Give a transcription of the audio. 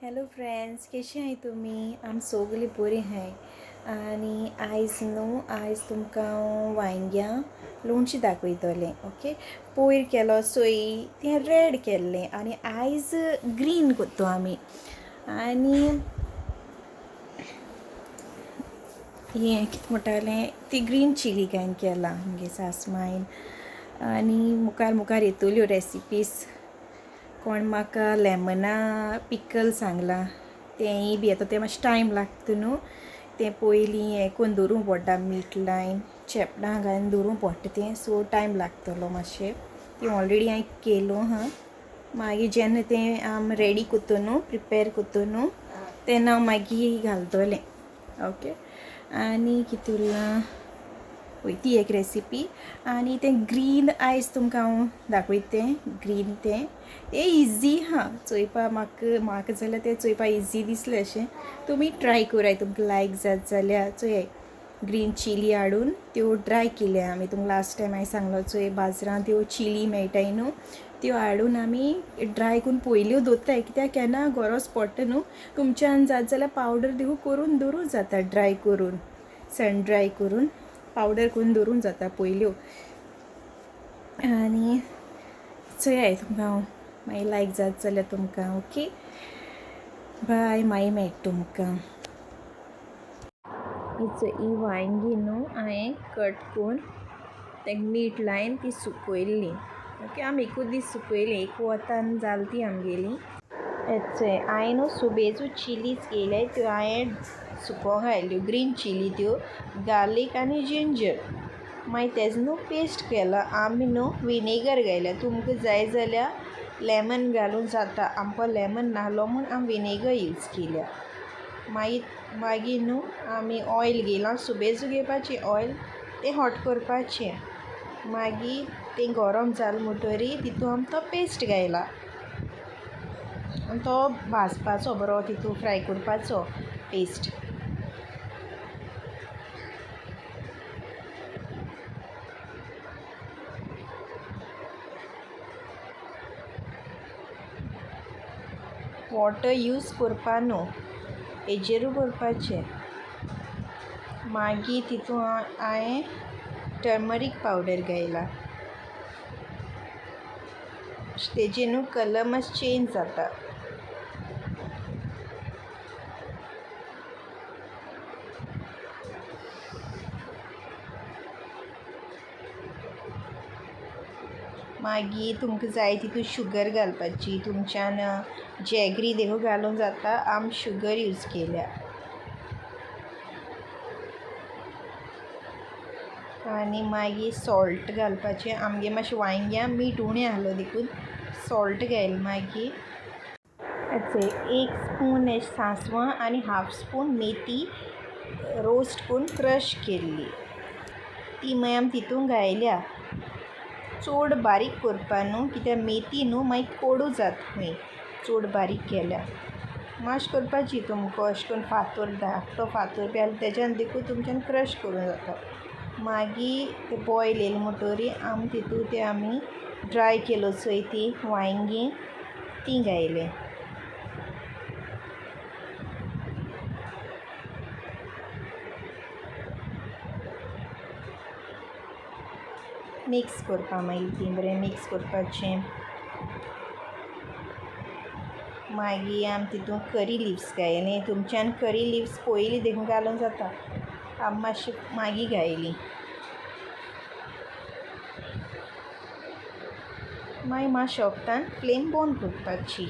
Hello friends, कशी आहाय तुमी? आमी सोगलीं बरीं आहाय. आनी आयज न्हू, आयज तुमकां हांव वांयग्यां लोणचें दाखयतलें. ओके, पयर केलो सोय तें रेड केल्लें आनी आयज ग्रीन कोत्तो आमी. आनी हें कितें म्हणटालें, ती ग्रीन चिली घालून केलां आमगे सासमांयन. आनी मुखार मुखार येतल्यो रेसिपीज. कोण म्हाका लेमना पिकल सांगलां, तेंय बी आतां तें मातशें टायम लागता न्हू. तें पयलीं हें करून दवरूंक पडटा, मीठ लायन चेपणां घालून दवरूंक पडटा तें, सो टायम लागतलो मातशें. तें ऑलरेडी हांवें केलो आहा. मागीर जेन्ना तें आमी रेडी करता न्हू, प्रिपेर करता न्हू, तेन्ना हांव मागीर घालतलें. ओके, आनी कितें उरलां? पळय ती एक रेसिपी. आनी तें ग्रीन आयज तुमकां हांव दाखयता तें ग्रीन तें तें इजी आहा चोयपा. म्हाका म्हाका जाल्यार तें चोयपा इजी दिसलें अशें. तुमी ट्राय कराय, तुमकां लायक जात जाल्यार. चोयाय, ग्रीन चिली हाडून त्यो ड्राय केल्या आमी. तुमकां लास्ट टायम हांवें सांगलो चोय, बाजारांत त्यो चिली मेळटाय न्हू, त्यो हाडून आमी ड्राय करून पयल्यो दवरताय, कित्याक केन्ना गरज पडटा न्हू. तुमच्यान जात जाल्यार पावडर देखून करून दवरूं जाता, ड्राय करून, सन ड्राय करून पावडर करून दवरूंक जाता पयल्यो. आनी चोयाय तुमकां हांव मागीर लायक जात जाल्यार तुमकां. ओके, बाय, मागीर मेळटा तुमकां. ही वांयगीं न्हू हांवें कट करून ताका मीठ लायन ती सुकयल्ली. ओके, आमी एकूच दीस सुकयली, एक वतान जाली ती आमगेली. हें हांवें न्हू सुबेजू चिलीज केल्याय, त्यो हांवें सुकोवंक घायल्यो, ग्रीन चिली त्यो, गार्लीक आनी जिंजर. मागीर तेजो न्हू पेस्ट केला आमी, न्हू विनेगर घायल्या. तुमकां जाय जाल्यार लेमन घालूंक जाता. आमकां लेमन नासलो म्हूण आमी विनेगर यूज केल्या. मागीर मागीर न्हू आमी ऑयल घेयलां, सुबेजू घेवपाचें ऑयल, तें हॉट करपाचें. मागीर तें गरम जालें म्हणटरी तितू आमी तो पेस्ट घायला आनी तो भाजपाचो बरो, तितू फ्राय करपाचो पेस्ट. वॉटर यूज करपा न्हू, हेजेरू करपाचें. मागीर तितू हांवें टर्मरीक पावडर घायला, तेजे न्हू कलर मातसो चेंज जाता. मागीर तुमकां जाय तितू शुगर घालपाची. तुमच्यान जॅगरी देखून घालूंक जाता, आमी शुगर यूज केल्या. आनी मागीर सॉल्ट घालपाचें. आमगे मातशें वांयग्यां मीठ उणें आहलो देखून सॉल्ट घायलें. मागीर एक स्पून सांसवां आनी हाफ स्पून मेथी रोस्ट करून क्रश केल्ली, ती मागीर आमी तितून घायल्या. चड बारीक करपा न्हू, कित्याक मेथी न्हू मागीर कोडू जाता खंय चड बारीक केल्यार. मातशें करपाची तुमकां अशें करून फातर, धाकटो फातर बी आसल्यार तेज्यान देखून तुमच्यान क्रश करूंक जाता. मागीर तें बॉयल येयलें म्हणटरी आमी तितू तें आमी ड्राय केलो चोय ती वांयगीं, तीं घायलें. मिक्स करपा, मागीर तीं बरें मिक्स करपाचें. मागीर आमी तितून करी लिव्स घायलें. तुमच्यान करी लिव्स पयलीं देखून घालूंक जाता, आमी मातशें मागीर घायली. मागीर मातशें वखदान फ्लेम बंद करपाची.